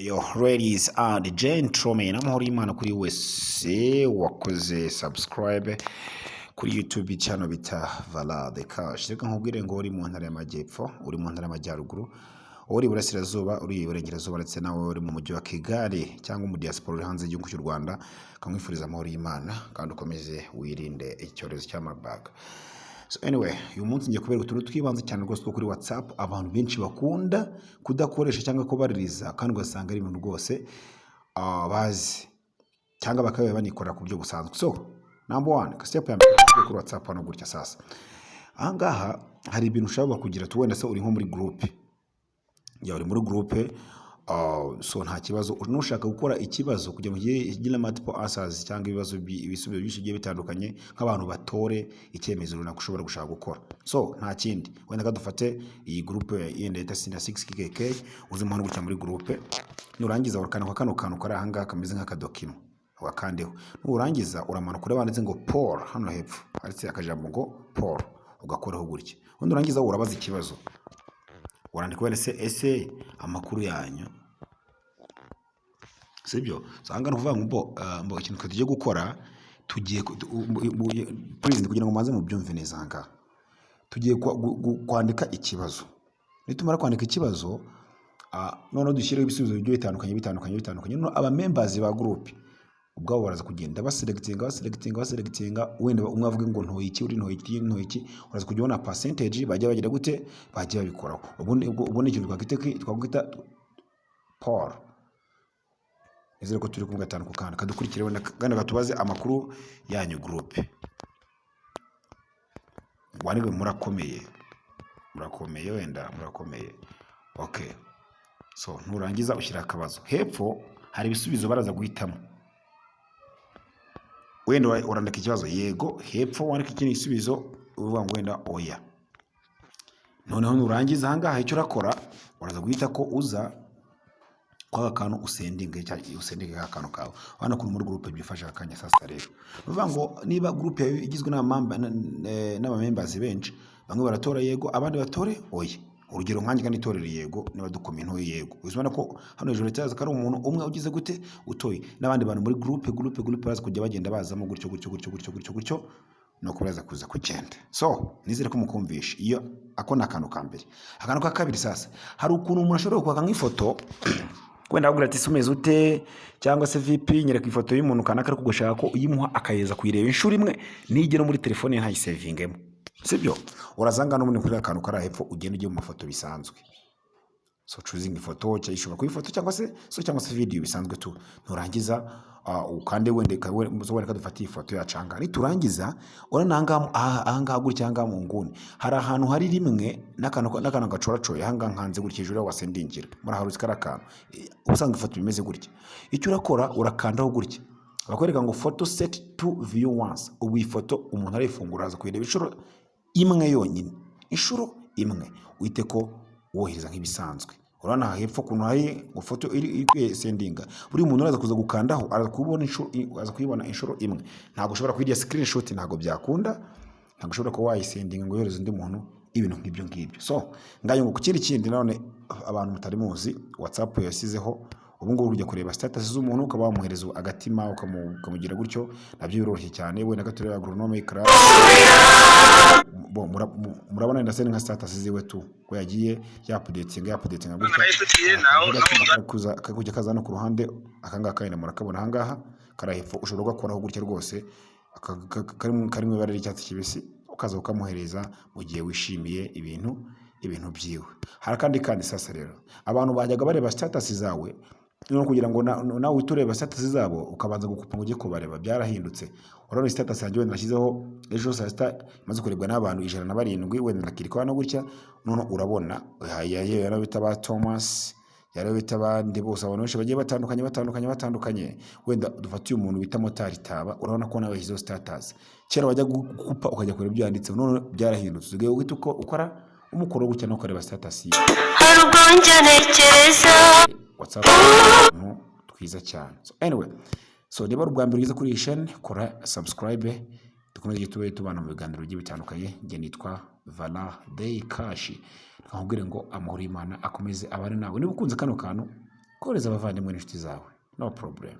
Yo, ladies and gentlemen, amahoro y'Imana kuri wese wakoze subscribe kuri YouTube channel bita Valade Cash. Reka nkubwire ngo uri mu ntara y'Amajyepfo, uri mu ntara y'Amajyaruguru, uri iburasirazuba, uri iburengerazuba, ndetse nawe uri mu mujyi wa Kigali cyangwa mu diaspora uri hanze y'igihugu cy'u Rwanda, kamwifuriza amahoro y'Imana kandi ukomeze wirinde icyorezo cya Marburg. So anyway, uyu munsi ngiye kubereka utuntu tw'ibanze cyane rwose two kuri WhatsApp abantu benshi bakunda kudakoresha cyangwa kubaririza, kandi ugasanga ari ibintu rwose bazi cyangwa bakaba banikorera ku buryo busanzwe. So number one, step ya mbere, tujye kuri WhatsApp hano gutya. Sasa aha ngaha hari ibintu ushobora kugira tu wenda se uri nko muri groupe ya uri muri groupe, so nta kibazo. Nushaka gukora ikibazo kugira ngo ugire multiple answers cyangwa ibibazo ibisubizo byinshi bigiye bitandukanye, nk'abantu batore icyemezo runaka ushobora gushaka gukora. So nta kindi, wenda dufate iyi groupe yenda yita Sina 6 KKK, uze hano gutya muri groupe. Nurangiza urakanda kwa kano kantu kari aha ngaha kameze nk'akadocument, wakandeho. Nurangiza uramanuka ureba handitse ngo "Poll", hano hepfo handitse akajambo ngo "Poll", ugakoraho gutya. Ubundi urangiza urabaza ikibazo, urandika wenda se "Ese amakuru yanyu?" Sibyo? So aha ngaha ni ukuvuga ngo mbo ikintu twe tugiye gukora, tugiye please, kugira ngo mubanze mubyumve neza, aha ngaha tugiye kwandika ikibazo. Nitumara kwandika ikibazo, noneho dushyireho ibisubizo bigiye bitandukanye, bitandukanye, bitandukanye. Noneho aba members ba groupe ubwabo baraza kugenda baselectinga, baselectinga, baselectinga. Wenda umwe avuge ngo "Ntoye iki", uri "Ntoye iki, ntoye iki". Uraza kujya ubona percentage bajya bagira gute, bajya babikoraho. Ubundi ikintu twakwita poll. Nizere ko turi kumwe gatanu ku kandi. Kadukurikire wenda kandi katubaze "Amakuru yanyu groupe?", wandike "Murakomeye", "Murakomeye", wenda "Murakomeye". Okay, so nurangiza ushyira akabazo hepfo, hari ibisubizo baraza guhitamo. Wenda urandika ikibazo "Yego", hepfo wandika ikindi gisubizo uvuga ngo wenda "Oya". Noneho nurangiza ahangaha icyo urakora, uraza guhita ko uza kwa kantu usendinge, cyangwa usendinge ka kantu kawe. Urabona ukuntu muri groupe byifasha aka kanya. Sasa rero ni ukuvuga ngo niba groupe yawe igizwe n'abamembers benshi, bamwe baratora "Yego", abandi batore "Oya". Urugero nkanjye kandi itorero "Yego", niba dukoma intoyi "Yego", uzibona ko hano hejuru cyaza ko ari umuntu umwe ugize gute, utoye. N'abandi bantu muri groupe baza kujya bagenda bazamo gutyo gutyo gutyo gutyo gutyo gutyo, nuko baraza kuza kugenda. So nizere ko mukumvisha iyo. Ako ni akantu ka mbere. Akantu ka kabiri, sasa hari ukuntu umuntu ashobora kwaka nk'ifoto, wenda akubwira ati "Umeze ute?" cyangwa se "Vipi, nyereka ifoto y'umuntu kanaka", ariko ugashaka ko uyimuha akayeza kuyireba inshuro imwe, nigera muri telefone ye ntayisevingemo. Sibyo? Urazanga n'ubundi kuri akantu kari hepfo, ugenda ujye mu mafoto bisanzwe. So choosing ifoto, cyangwa ishobora kuba ifoto cyangwa se so cyangwa se video bisanzwe tu. Nurangiza ukande wenda wenda dufate iyi foto yacu ahangaha. Niturangiza urabona ahangaha, ahangaha gutya, ahangaha mu nguni hari ahantu hari rimwe n'akantu gacoracoye. Ahangaha nkanze gutya hejuru yaho wasendingira, muraharuzi kari akantu. Ubusanzwe ifoto bimeze gutya. Icyo urakora, urakandaho gutya, bakwereka ngo "Photo set to view once". Ubu iyi foto umuntu arayifungura aza kuyireba inshuro imwe yonyine, inshuro imwe, uhite ko wohereza nk'ibisanzwe. Urabona aha hepfo ukuntu hari ngo foto iri kwesendinga, buri muntu araza kuza gukandaho, araza kubona inshuro, aza kuyibona inshuro imwe. Ntabwo ushobora kuyirya screenshot, ntabwo byakunda. Ntabwo ushobora kuba wayisendinga ngo yohereze undi muntu, ibintu nk'ibyo ngibyo. So ngayo ngo ku kindi nanone abantu mutari muzi, WhatsApp yasizeho ubu ngubu ujya kureba status z'umuntu, ukaba wamuhereza agatima, ukamugira gutyo, nabyo biroroshye cyane. Wenda gatureba Agronome Club bo, murabona wenda se ni nka status ziwe tu, ko yagiye yaupdatinga, yaupdatinga gutya. Narayifitiye naho. Agatima kujya kaza no ku ruhande akangaka, wenda murakabona ahangaha kari hepfo, ushobora kugakoraho gutya rwose, kari mu ibara ry'icyatsi kibisi, ukaza ukamuhereza mu gihe wishimiye ibintu byiwe. Hari akandi kandi. Sasa rero abantu bajyaga bareba status zawe, no kugira ngo nawe uhite ureba status zabo ukabanza gukupa ngo ujye kubareba, byarahindutse. Urabona status yanjye wenda nashyizeho ejo saa sita imaze kurebwa n'abantu 107. Wenda nakirika hano gutya, none urabona yari bita ba Thomas, yari bita abandi bose, abantu benshi bagiye batandukanye, batandukanye, batandukanye. Wenda dufate uyu muntu bita Motari Taba, urabona ko nawe yashyizeho status. Kera wajya gukupa ukajya kureba ibyo yanditseho, none byarahindutse, usigaye uhita uko ukora umukoro gutya no ukareba status ye. Hari ubwo njya ntekereza. WhatsApp ni twiza cyane. So anyway, so niba ari ubwa mbere ugeze kuri iyi chaîne, kora subscribe, dukomeze tube tubana mu biganiro bigiye bitandukanye. Njye nitwa Vala Day Cash. Reka nkubwire ngo amahoro y'Imana akomeze abane nawe. Niba ukunze kano kantu Kohereza abavandimwe n'inshuti zawe, no problem.